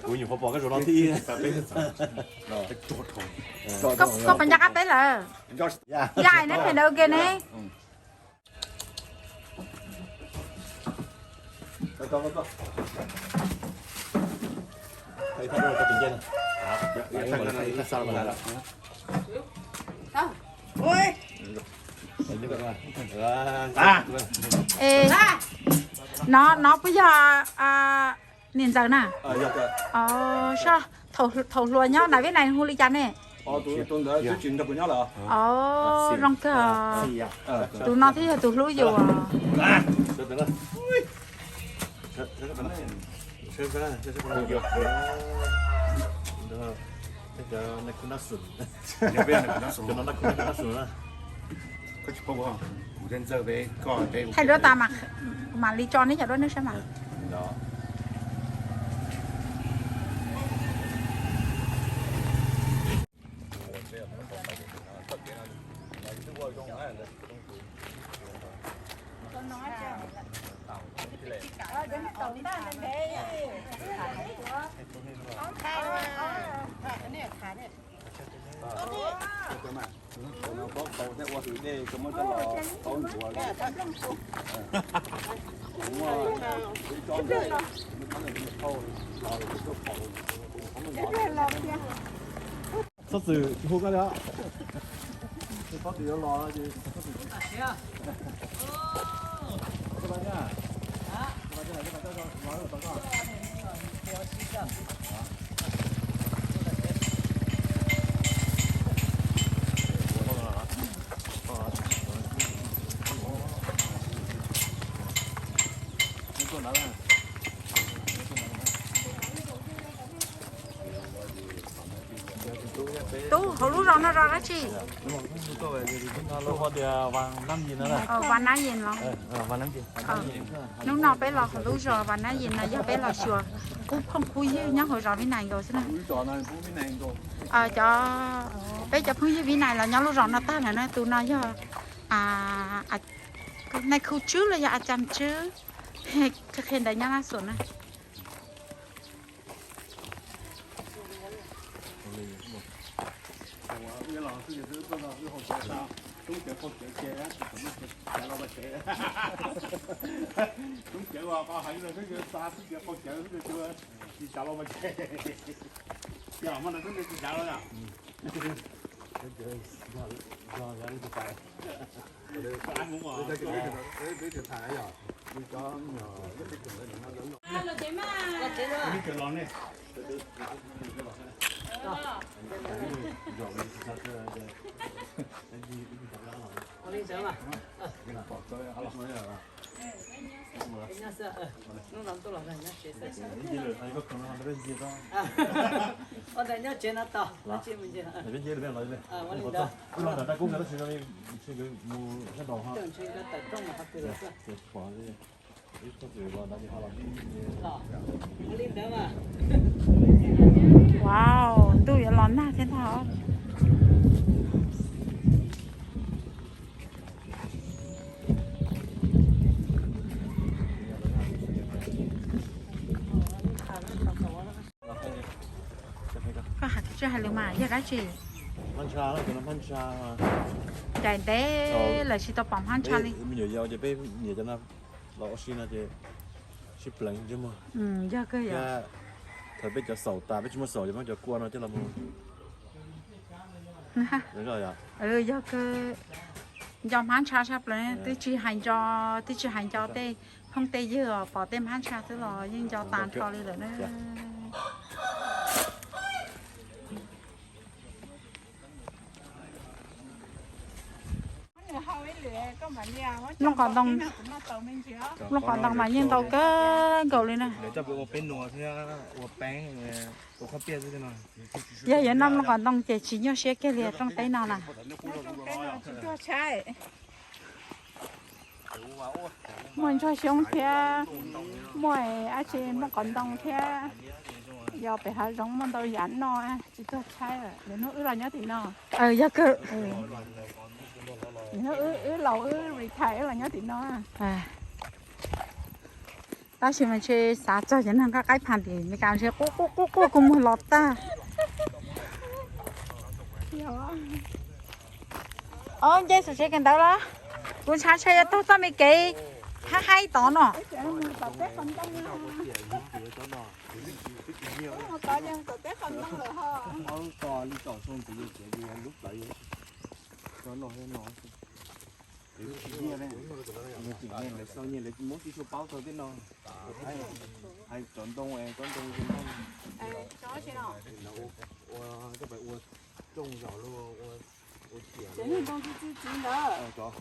Kuv nyuam qhuav pom koj zaum no thiab. Koj puas nco qab peb lawm? Yaj, neb phem ntawd ua ke ne. Es, no, no puas yog niam ntxawm na? Saj, thaum hluas nyob na Vib Nais hu li cas ne? Zoo kawg. Tus no thiaj yog tus hlub yus. Thaij duab tas mam li tso neb cov duab neb saib mas. Txhob txwm hu koj li os. Txhob txwm yuav los ces txhob txwm. Tub, hauv lub zos no zos dab tsi? Vas Nab Yis los. Hnub no peb los hauv lub zos Vas Nab Yis no yog peb los xyuas qub phooj qub ywg nyob hauv zos Vib Nais nkaus xwb na. Cov, peb cov phooj ywg Vib Nais los nyob lub zos no tag lawm na. Tus no yog Nais Khu Tswb los yog A Cas Tswb, qhia ntawv nyob Laj Xuam na. Ua ntawm nyob tsev no tos, ua li ntawd. Ua li ntawd mas. Wow, ntuj yuav los nag thiab ntag. Koj hais tsis hais lus mas yog dab tsi? Ncaim ntev lawm tsis tau pom hmab ntsha li. Los ua si no ces sib pleev ntsej muag. Yog kawg yog. Thaum peb cov xaum tas peb tsis muaj xaum ces muab cov kua no coj los mus. Yog kawg. Nco hmab ntsha tshaj plaws, twb tsis hais nco, twb tsis hais nco tej phooj tej ywg os, pom tej hmab ntsha xwb los yeej nco tas nrho li lawm na. Lub qhov ntoo, lub qhov ntoo mas yeej ntau kawg nkaus li na. Yog yuav noj lub qhov ntoo ces tsis nyuaj siab kiag li rooj teb no na. Muaj ntsuag xyoob thiab, muaj dab tsi, muaj qos ntoo thiab. Yog pem hav zoov muaj ntau yam noj, tsis tuag tshaib lawm. Lwm hnub wb los nyob tim no. Yog kawg. Lwm hnub wb laus wb retire wb los nyob tim no. Tab sis mas ntshe xav txog cov neeg nqaij qaib phaj tim Meskas ntshe quaj quaj quaj quaj kua muag los tag. Os, nce saum tsev kawm ntawv los? Kuv ntshav ntshe yuav taug txoj me kev haib haib tod no. Muab tib tshua paub txog tej no, hais cov ntoo, cov ntoo, ua rooj zaum luag ua, ua ciam, cov ntoo txiv txiv ntawd, cov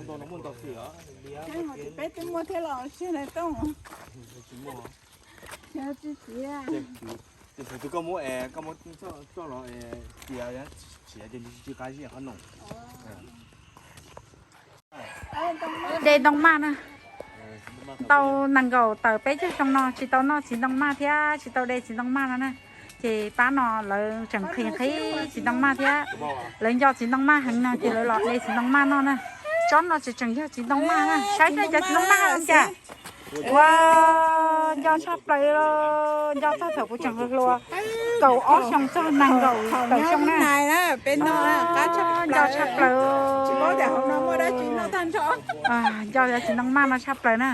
ntoo no muaj ntau xwb os. Peb twb muaj thiab los siab na tooj. Tsis muaj. Ces thaum twg koj muab es koj muab coj los es cia, tsis cia ces nws tsis qab zib qhob noom. De ntoo maj na. Tau nees nkaum tawm peb caug xyoo no tsis tau noj txiv ntoo maj thiab tsis tau de txiv ntoo maj no na. Ces pab no lawv tseem nqhis nqhis txiv ntoo maj thiab. Lawv nco txiv ntoo maj heev no ces lawv los de txiv ntoo maj noj na. Tsob no tseem tseem yog txiv ntoo maj na. Saib saib cov txiv ntoo maj cas. Ua, nco tshaj plaws, nco txog thaum kuv tseem hluas hluas, kaum ob xyoo txog nees nkaum tawm xyoo na. Nco tshaj plaws. Nco cov txiv ntoo maj no tshaj plaws na.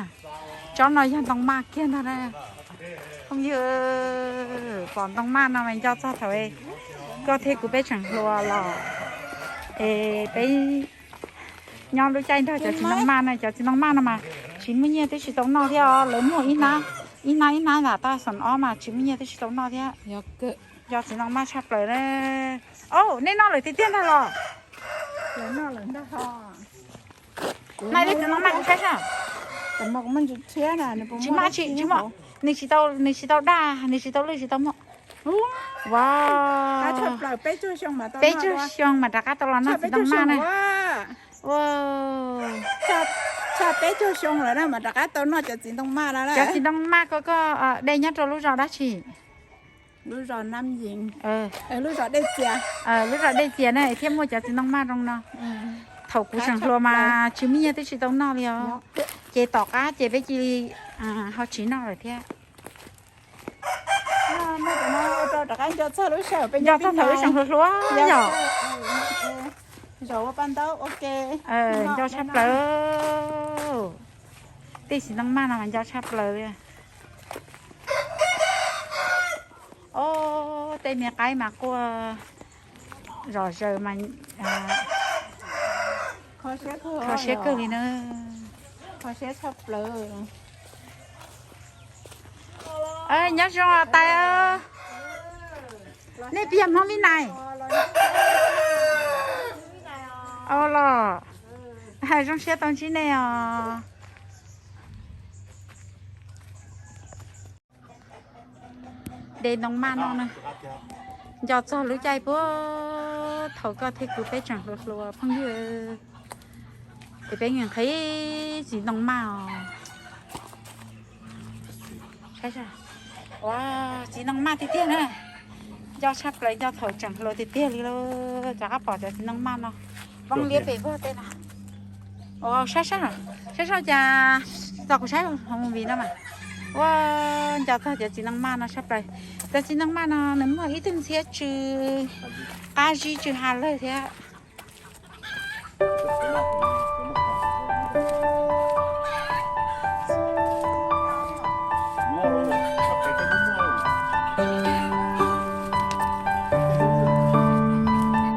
Tsob no yog ntoo maj kiag ntag na. Phooj ywg, pom ntoo maj no mas nco txog thaum koj thiab kuv peb tseem hluas los es peb nyob lub caij nrog cov txiv ntoo maj no. Cov txiv ntoo maj no mas tsis muaj nyiaj twb tsis tau noj thiab os. Lawv muag ib hnab ib hnab ntawm tag xom ob mas tsis muaj nyiaj twb tsis tau noj thiab. Nco txiv ntoo maj tshaj plaws na. Au, nej noj lawm tiag tiag ntag los? Noj lawm ntag ho. Noj ib txiv ntoo maj kuv saib saib. Tsis muaj, tsis muaj, nws tsis tau, nws tsis tau daj, nws tsis tau lwj tsis tau muag. Ua, peb caug xyoo mas rov qab tau los noj txiv ntoo maj na. Ua, tshaj peb caug xyoo lawm na mas rov qab tau noj cov txiv ntoo maj no. Cov txiv ntoo maj ko koj de nyob rau lub zos dab tsi? Lub zos Nam Yees, lub zos Dej Txias. Lub zos Dej Txias na thiaj muaj cov txiv ntoo maj zoo no. Thaum kuv tseem hluas mas tsis muaj nyiaj twb tsis tau noj li os. Ces tom qab ces peb cia li ho tsis noj lawm thiab. Nco txog thaum wb tseem hluas hluas yom. Nco tshaj plaws. Tej txiv ntoo maj no mas nco tshaj plaws li. Ob, tej me qaib mas quaj zom zaws mas kho siab kawg li na. Nyob zoo tais, nej puas yog Hmoob Vib Nais? Au los, zoo siab tau ntsib nej os. De ntoo maj no na, nco txog lub caij puag thaum koj thiab kuv peb tseem hluas hluas phooj ywg, es peb nqhis txiv ntoo maj os. Ua, txiv ntoo maj tiag tiag na, nco tshaj plaws nco thaum tseem hluas tiag tiag li lauj. Rov qab pom cov txiv ntoo maj no, poob liab pem puag tej no. Ua, saib saib, saib saib cas txog kuv saib hauv movie no mas. Ua, nco txog cov txiv ntoo maj no tshaj plaws. Cov txiv ntoo maj no nws muaj ib tug ntxhiab tsw qab zib tsw ha lawg thiab.